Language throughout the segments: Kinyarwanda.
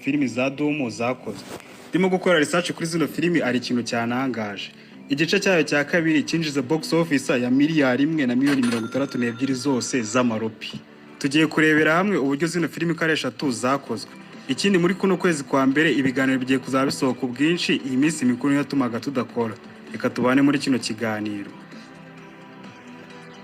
Filimi za Dhoom zakozwe. Ndimo gukora research kuri zino filimi, ari ikintu cyanangaje. Igice cyayo cya kabiri cyinjiza box office ya 1 miliyari na miliyoni 62 zose z'amarupi. Tugiye kurebera hamwe uburyo zino filimi uko ari eshatu zakozwe. Ikindi, muri kuno kwezi kwa mbere ibiganiro bigiye kuzaba bisohoka ubwinshi. Iyi minsi mikuru niyo yatumaga tudakora. Reka tubane muri kino kiganiro.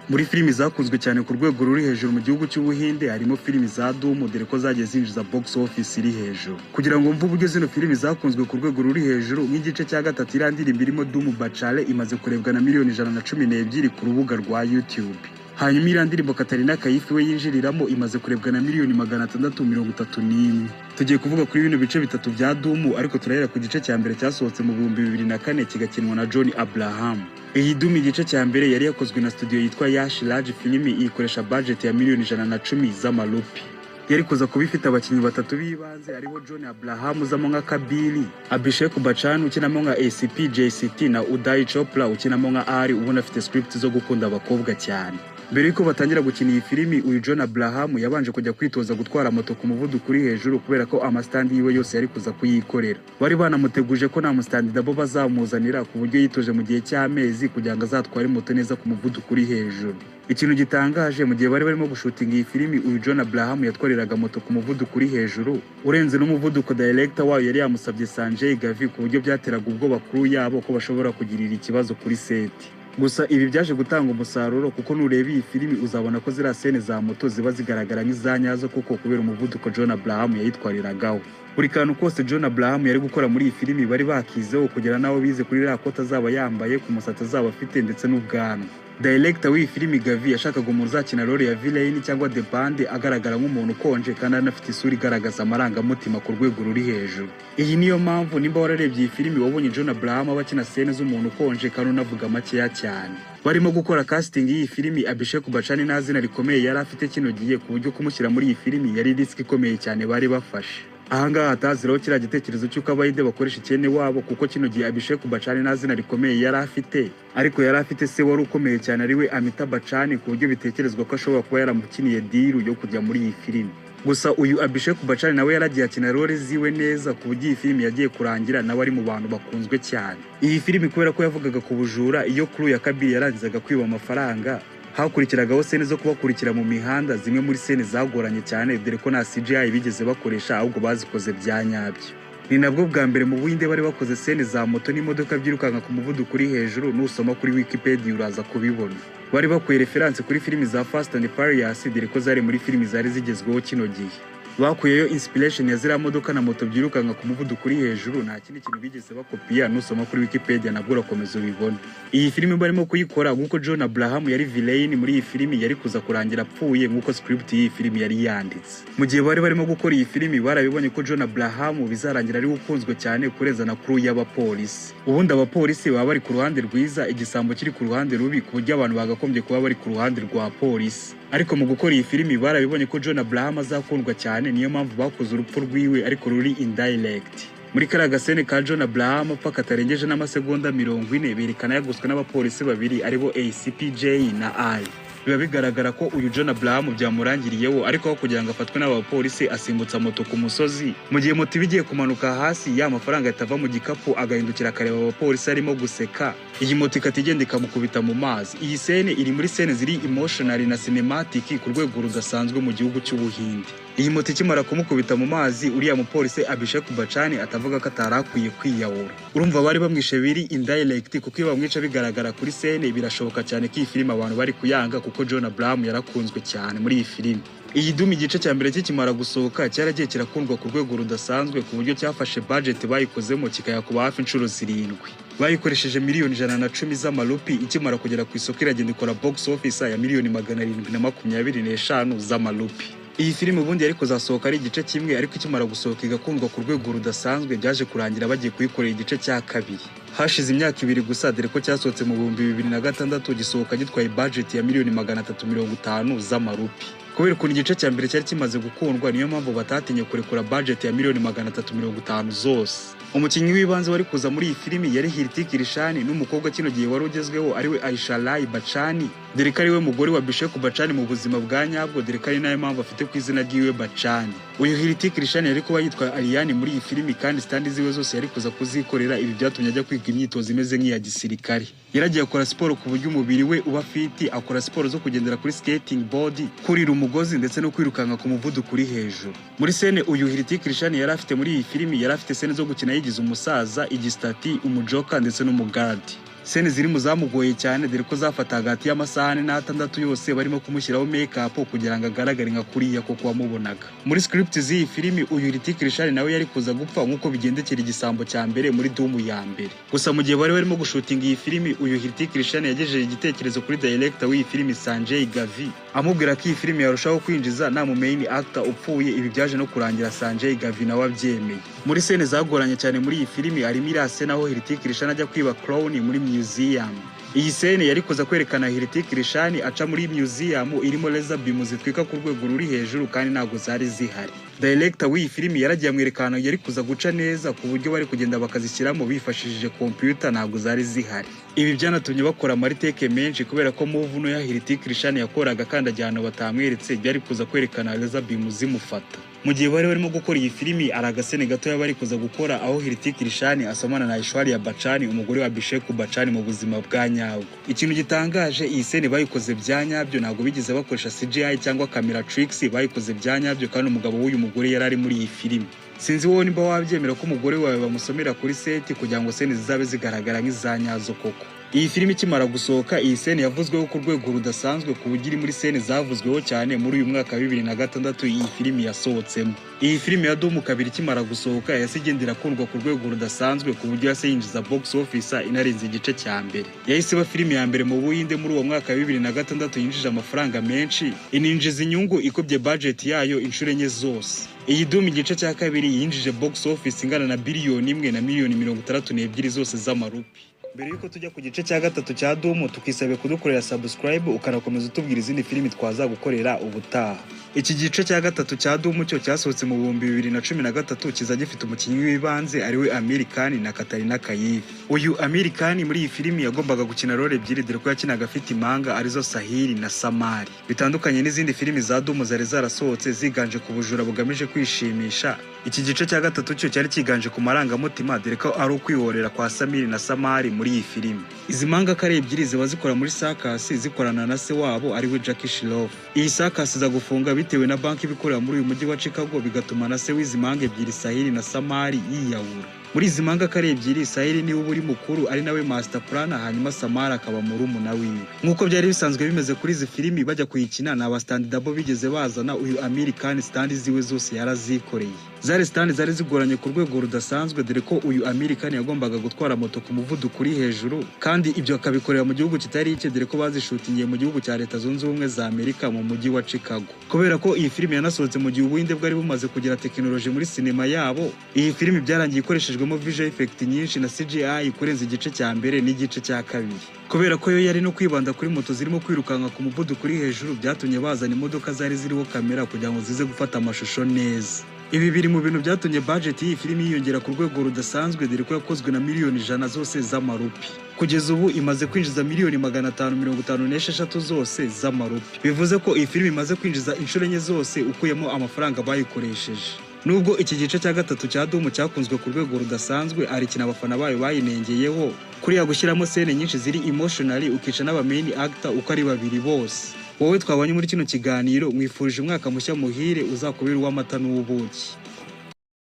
Muri filimi zakunzwe cyane ku rwego ruri hejuru mu gihugu cy'Ubuhinde harimo filimi za Dhoom, dore ko zagiye zinjiza box office iri hejuru. Kugira ngo mve uburyo zino filimi zakunzwe ku rwego ruri hejuru, nk'igice cya gatatu, iriya ndirimbo irimo Dhoom Bachale imaze kurebwa na miliyoni 112 ku rubuga rwa YouTube. Hanyuma iriya ndirimbo Katrina Kaif we yinjiriramo imaze kurebwa na miliyoni 631. Tugiye kuvuga kuri bino bice bitatu bya Dhoom, ariko turahera ku gice cya mbere cyasohotse mu 2004, kigakinwa na John Abraham. Iyi Dhoom igice cya mbere yari yakozwe na studio yitwa Yash Raj Film, iyikoresha budget ya miliyoni 110 z'amarupi. Yari kuza kuba ifite abakinnyi batatu b'ibanze, aribo John Abraham uzamo nka Kabir, Abhishek Bachchan ukinamo nka ACP JCT na Uday Chopra ukinamo nka Ari, ubona afite script zo gukunda abakobwa cyane. Mbere yuko batangira gukina iyi filimi, uyu John Abraham yabanje kujya kwitoza gutwara moto ku muvuduko uri hejuru, kubera ko ama stunt yiwe yose yari kuza kuyikorera. Bari banamuteguje ko nta mu stunt double bazamuzanira, ku buryo yitoje mu gihe cy'amezi kugira ngo azatware moto neza ku muvuduko uri hejuru. Ikintu gitangaje, mu gihe bari barimo gushootinga iyi filimi, uyu John Abraham yatwariraga moto ku muvuduko uri hejuru urenze n'umuvuduko director wayo yari yamusabye, Sanjay Gavi, ku buryo byateraga ubwoba crew yabo ko bashobora kugirira ikibazo kuri set. Gusa ibi byaje gutanga umusaruro, kuko nureba iyi filimi uzabona ko ziriya scene za moto ziba zigaragara nk'iza nyazo, kuko kubera umuvuduko John Abraham yayitwariragaho. Buri kantu kose John Abraham yari gukora muri iyi filimi bari bakizeho, kugera n'aho bize kuri iriya koti azaba yambaye, ku musatsi azaba afite ndetse n'ubwanwa. Director w'iyi filimi Gavi yashakaga umuntu uzakina role ya villain cyangwa the bad, agaragara nk'umuntu ukonje kandi anafite isura igaragaza amarangamutima ku rwego ruri hejuru. Iyi niyo mpamvu nimba wararebye iyi filimi wabonye John Abraham aba akina scene z'umuntu ukonje kandi unavuga makeya cyane. Barimo gukora casting y'iyi filimi, Abhishek Bachchan nta zina rikomeye yari afite kino gihe, ku buryo kumushyira muri iyi filimi yari risk ikomeye cyane bari bafashe. Ahangaha hataziraho kiriya gitekerezo cy'uko Abahinde bakoresha icyene wabo, kuko kino gihe Abhishek Bachchan nta zina rikomeye yari afite, ariko yari afite se wari ukomeye cyane, ariwe Amitabh Bachchan, ku buryo bitekerezwa ko ashobora kuba yaramukiniye deal yo kujya muri iyi filimi. Gusa uyu Abhishek Bachchan nawe yaragiye akina role ziwe neza, ku buryo iyi filimi yagiye kurangira nawe ari mu bantu bakunzwe cyane. Iyi filimi, kubera ko yavugaga ku bujura, iyo crew ya Kabir yarangizaga kwiba amafaranga hakurikiragaho scene zo kubakurikira mu mihanda, zimwe muri scene zagoranye cyane, dore ko nta CGI bigeze bakoresha, ahubwo bazikoze bya nyabyo. Ni nabwo bwa mbere mu Buhinde bari bakoze scene za moto n'imodoka byirukanka ku muvuduko uri hejuru. Nusoma kuri Wikipedia uraza kubibona. Bari bakuye reference kuri filimi za Fast and Furious, dore ko zari muri filimi zari zigezweho kino gihe. Bakuyeyo inspiration ya ziriya modoka na moto byirukanka ku muvuduko uri hejuru, nta kindi kintu bigeze bakopiya. Nusoma kuri Wikipedia nabwo urakomeza ubibone. Iyi filimi barimo kuyikora, nk'uko John Abraham yari villain muri iyi filimi, yari kuza kurangira apfuye nk'uko script y'iyi filimi yari yanditse. Mu gihe bari barimo gukora iyi filimi, barabibonye ko John Abraham bizarangira ari ukunzwe cyane kurenza na crew y'abapolisi. Ubundi abapolisi baba bari ku ruhande rwiza, igisambo kiri ku ruhande rubi, ku buryo abantu bagakombye kuba bari ku ruhande rwa polisi. Ariko mu gukora iyi filimi barabibonye ko John Abraham azakundwa cyane, niyo mpamvu bakoze urupfu rwiwe ariko ruri indirect. Muri kariya ga scene ka John Abraham apfa katarengeje n'amasegonda 40, berekana yagoswe n'abapolisi babiri, aribo ACPJ na I. Biba bigaragara ko uyu John Abraham byamurangiriyeho, ariko aho kugira ngo afatwe n'aba bapolisi asimbutsa moto ku musozi. Mu gihe moto iba igiye kumanuka hasi, ya mafaranga ahita ava mu gikapu, agahindukira akareba abapolisi arimo guseka, iyi moto ikata igenda ikamukubita mu mazi. Iyi scene iri muri scene ziri emotional na cinematic ku rwego rudasanzwe mu gihugu cy'Ubuhinde. Iyi moto ikimara kumukubita mu mazi, uriya mupolisi Abhishek Bachchan atavuga ko atari akwiye kwiyahura. Urumva bari bamwishe biri indirect, kuko iyo bamwica bigaragara kuri scene, birashoboka cyane ko iyi filime abantu bari kuyanga, kuko John Abraham yarakunzwe cyane muri iyi filime. Iyi Dhoom igice cya mbere kikimara gusohoka cyaragiye kirakundwa ku rwego rudasanzwe, ku buryo cyafashe budget bayikozemo kikayakuba hafi inshuro zirindwi. Bayikoresheje miliyoni 110 z'amarupi. Ikimara kugera ku isoko iragenda ikora box office ya miliyoni 725 z'amarupi. Iyi filime ubundi yari kuzasohoka ari igice kimwe, ariko ikimara gusohoka igakundwa ku rwego rudasanzwe, byaje kurangira bagiye kuyikorera igice cya kabiri hashize imyaka 2 gusa, dore ko cyasohotse mu 2006, gisohoka gitwaye budget ya miliyoni 350 z'amarupi. Kubera ukuntu igice cya mbere cyari kimaze gukundwa, niyo mpamvu batatinye kurekura budget ya miliyoni 350 zose. Umukinnyi w'ibanze wari kuza muri iyi filimi yari Hrithik Roshan n'umukobwa kino gihe wari ugezweho, ariwe Aishwarya Bachchan, dore ko ariwe mugore wa Abhishek Bachchan mu buzima bwa nyabwo, dore ko ari nayo mpamvu afite ku izina ry'iwe Bachchan. Uyu Hrithik Roshan yari kuba yitwa Aryan muri iyi filimi, kandi stunt ziwe zose yari kuza kuzikorera. Ibi byatumye ajya kwiga imyitozo imeze nk'iya gisirikare. Yaragiye akora siporo ku buryo umubiri we uba fit, akora siporo zo kugendera kuri skating board, kurira umugozi ndetse no kwirukanka ku muvuduko uri hejuru. Muri scene uyu Hrithik Roshan yari afite muri iyi filimi, yari afite scene zo gukina yigize umusaza, igisitati, umujoka ndetse n'umugadi. Scene ziri mu zamugoye cyane, dore ko zafata hagati y'amasaha 4 n'atandatu yose barimo kumushyiraho make-up kugira ngo agaragare nka kuriya koko wamubonaga. Muri script z'iyi filimi, uyu Hrithik Roshan nawe yari kuza gupfa nk'uko bigendekera igisambo cya mbere muri Dhoom ya mbere. Gusa mu gihe bari barimo gushutinga iyi filimi, uyu Hrithik Roshan yagejeje igitekerezo kuri director w'iyi filimi, Sanjay Gavi, amubwira ko iyi filimi yarushaho kwinjiza nta mu main actor upfuye. Ibi byaje no kurangira Sanjay Gavi nawe abyemeye. Muri scene zagoranye cyane muri iyi filimi harimo iriya scene aho Hrithik Roshan ajya kwiba crown muri museum. Iyi scene yari kuza kwerekana Hrithik Roshan aca muri museum irimo laser beam zitwika ku rwego ruri hejuru, kandi ntabwo zari zihari. Director w'iyi filimi yaragiye amwerekana yari kuza guca neza, ku buryo bari kugenda bakazishyiramo bifashishije computer, ntabwo zari zihari. Ibi byanatumye bakora ama retake menshi, kubera ko move no ya Hrithik Roshan yakoraga akandagira ahantu batamweretse, byari kuza kwerekana laser beam zimufata. Mu gihe bari barimo gukora iyi filimi, ari aga scene gatoya bari kuza gukora aho Hrithik Roshan asomana na Aishwarya Bachchan, umugore wa Abhishek Bachchan mu buzima bwa nyabwo. Ikintu gitangaje, iyi scene bayikoze bya nyabyo, ntabwo bigeze bakoresha CGI cyangwa camera tricks, bayikoze bya nyabyo, kandi umugabo w'uyu mugore yari ari muri iyi filimi. Sinzi wowe nimba wabyemera ko umugore wawe bamusomera kuri set kugira ngo scene zizabe zigaragara nk'iza nyazo koko. Iyi filimi ikimara gusohoka, iyi scene yavuzweho ku rwego rudasanzwe, ku buryo iri muri scene zavuzweho cyane muri uyu mwaka wa 2006 iyi filimi yasohotsemo. Iyi filimi ya Dhoom 2 ikimara gusohoka yahise igenda irakundwa ku rwego rudasanzwe, ku buryo yahise yinjiza box office inarenze igice cya mbere. Yahise iba filimi ya mbere mu Buhinde muri uwo mwaka wa 2006 yinjije amafaranga menshi, ininjiza inyungu ikubye budget yayo inshuro enye zose. Iyi Dhoom igice cya kabiri yinjije box office ingana na biliyoni 1 na miliyoni 62 zose z'amarupi. Mbere yuko tujya ku gice cya gatatu cya Dhoom, tukisabe kudukorera subscribe, ukanakomeza utubwira izindi filimi twazagukorera ubutaha. Iki gice cya gatatu cya Dhoom cyo cyasohotse mu 2013, kiza gifite umukinnyi w'ibanze ariwe Aamir Khan na Katrina Kaif. Uyu Aamir Khan muri iyi filimi yagombaga gukina role ebyiri, dore ko yakinaga afite impanga arizo Sahil na Samar. Bitandukanye n'izindi filimi za Dhoom zari zarasohotse ziganje ku bujura bugamije kwishimisha, iki gice cya gatatu cyo cyari cyiganje ku marangamutima, dore ko ari ukwihorera kwa Samiri na Samari muri iyi filimi. Izi mpanga ko ari ebyiri ziba zikora muri circus, zikorana na se wabo ariwe Jackie Shroff. Iyi circus iza gufunga bitewe na banki ibikorera muri uyu mujyi wa Chicago, bigatuma na se w'izi mpanga ebyiri, Sahili na Samari, yiyahura. Muri izi mpanga ko ari ebyiri, Sahili niwe uba uri mukuru, ari nawe master planner, hanyuma Samara akaba murumuna wiwe. Nk'uko byari bisanzwe bimeze kuri izi filimi, bajya kuyikina ni aba stunt double bigeze bazana. Uyu Aamir Khan stunt ziwe zose yarazikoreye. Zari stunt zari zigoranye ku rwego rudasanzwe, dore ko uyu Aamir Khan yagombaga gutwara moto ku muvuduko uri hejuru, kandi ibyo akabikorera mu gihugu kitari icye, dore ko bazishutingiye mu gihugu cya Leta Zunze Ubumwe za Amerika mu mujyi wa Chicago. Kubera ko iyi filimi yanasohotse mu gihe Ubuhinde bwari bumaze kugira tekinoloji muri sinema yabo, iyi filimi byarangiye ikoreshejwemo visual effect nyinshi na CGI kurenza igice cya mbere n'igice cya kabiri. Kubera ko yo yari no kwibanda kuri moto zirimo kwirukanka ku muvuduko uri hejuru, byatumye bazana imodoka zari ziriho kamera kugira ngo zize gufata amashusho neza. Ibi biri mu bintu byatumye budget y'iyi filimi yiyongera ku rwego rudasanzwe, dore ko yakozwe na miliyoni 100 zose z'amarupi. Kugeza ubu imaze kwinjiza miliyoni 556 zose z'amarupi, bivuze ko iyi filimi imaze kwinjiza inshuro enye zose ukuyemo amafaranga bayikoresheje. Nubwo iki gice cya gatatu cya Dhoom cyakunzwe ku rwego rudasanzwe, hari ikintu abafana bayo bayinengeyeho: kuriya gushyiramo scene nyinshi ziri emotionally, ukica n'aba main actor uko ari babiri bose. Wowe twabonye muri kino kiganiro, mwifurije umwaka mushya muhire, uzakubera uw'amata n'ubuki.